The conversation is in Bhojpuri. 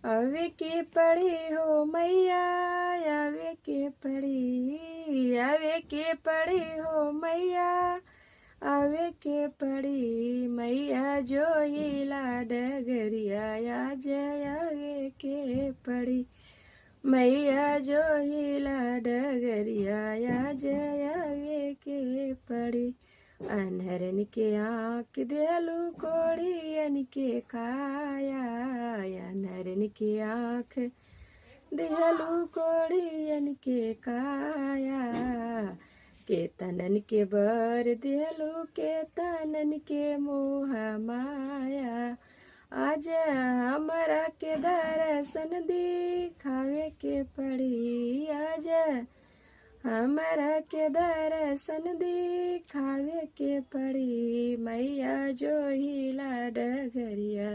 आवे के पड़ी हो मैया, आवे के पड़ी, आवे के पड़ी हो मैया, आवे के पड़ी। मैया जो हिला डगरिया आज आवे के पड़ी। मैया जो हिला डगरिया आज आवे के पड़ी। अनहरन के आँख देलू कोड़ियन के काया, अनहरन के आँख देहलू कोड़ियन के काया। के तनन के बर देहलू के तनन के मोह माया। आज हमरा के दर्शन दिखावे के पड़ी। आज हमरा के दर्शन दिखावे के पड़ी। मैया जो हिला डगरिया।